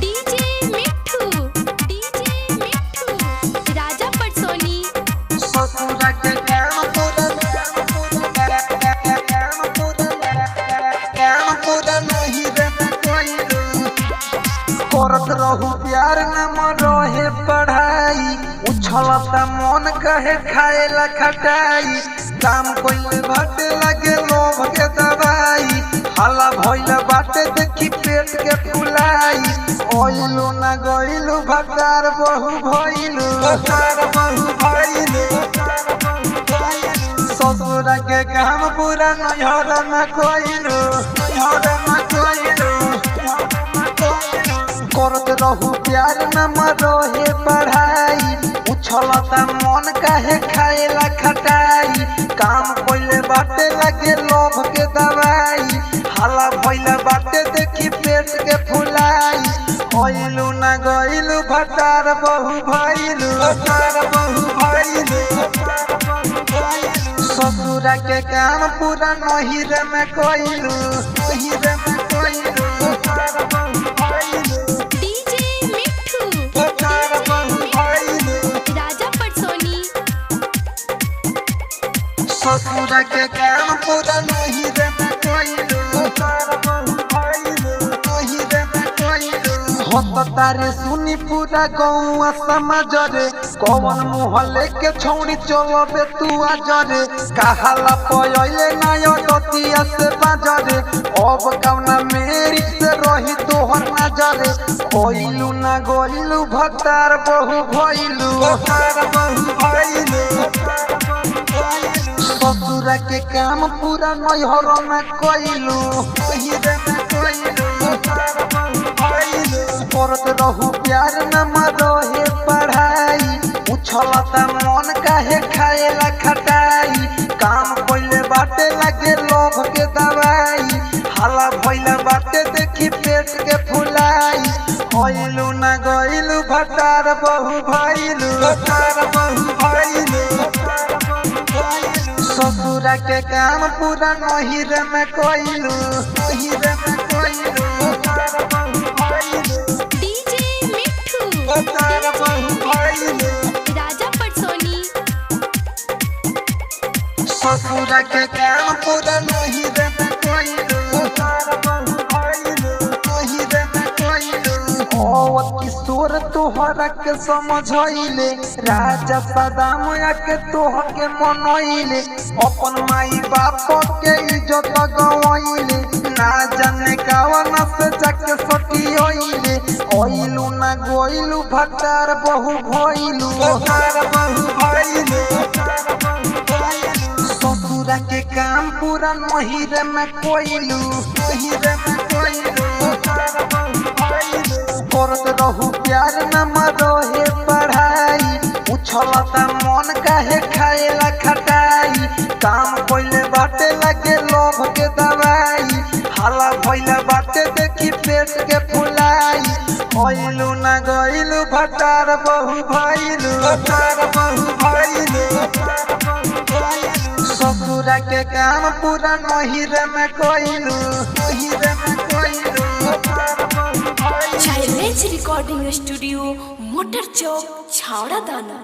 DJ मिठू, DJ मिठू, राजा पटसोनी। करत रहू प्यार न रहे पढ़ाई, उछलता मन कहे खाएला खटाई। काम कोइले बाटे लगे लोभ के दवाई, हला भइल बाटे देखी पेट के फुलाई। ओइलू ना गइलू भतार बहु भइलू, भतार बहु भइलू। ससुर के काम पूरा नैहर में कोइलू, नैहर में कोइलू। करत रहू प्यार न रहे पढ़ाई, उछलता मन काहे खाएला खटाई। काम कोइले बाटे लगे लोभ के दवाई, हला भइल बाटे देखी पेट के फुलाई। होइलू ना गइलू भतार बहु भइलू, भतार बहु भइलू। ससुरा के काम पूरा नहिर में कोइलू, नहिर में कोइलू। भतार बहु भइलू, डीजे मिठू, भतार बहु भइलू। राजा पटसोनी। ससुर के काम पूरा नहीं रे कोइलू, भतार बहु भइलू, नहीं रे कोइलू। होत तारे सुनी पूरा गौआ समाज रे, कौन मुँह लेके छौड़ी चलबे तू आज रे। कहाला पयले नाय दतिया से बाजरे, अब कौना मेरी से रही तोहर नजरे। कोइलू ना गइलू भतार बहु भइलू, भतार बहु भइलू। ससुरा के काम पूरा नैहर में कइलू, नैहर में कइलू। करत रहू प्यार न रहे पढ़ाई, उछलता मन काहे खाएला खटाई। काम कोइले बाटे लगे लोभ के दवाई, हला भइल बाटे देखी पेट के फुलाई। होइलू ना गइलू भतार बहु भइलू, भतार बहु भइलू। ससुरा के काम पूरा नहिर में कोइलू, नहिर में कोइलू। भतार बहु भइलू, डीजे मिठू, भतार बहु भइलू। राजा पटसोनी। ससुरा के काम पूरा नहिर में कोइलू, भतार बहु भइलू, नहिर में कोइलू। ओ किशोर तोहरा के समझैले, राजा सदाम के तोह के मनैले। अपन माई बाप के इज्जत गवैले, ना जाने कवन से जाके सटियैले। ओइलू ना गइलू भतार बहु भइलू, भतार बहु भइलू। ससुरा के काम पूरा नहिर में कोइलू, नहिर में कोइलू। करत रहू प्यार न रहे पढ़ाई, उछलता मन काहे खाएला खटाई। काम कोइले बाटे लगे लोभ के दवाई, हला भइल बाटे देखी पेट के फुलाई। होइलू ना गइलू भतार बहु भइलू, भतार बहु भइलू। ससुरा के काम पूरा नहिर में कोइलू, नहिर में कोइलू। शैलेश रिकॉर्डिंग स्टूडियो, मोटर चौक, छावड़ा दाना।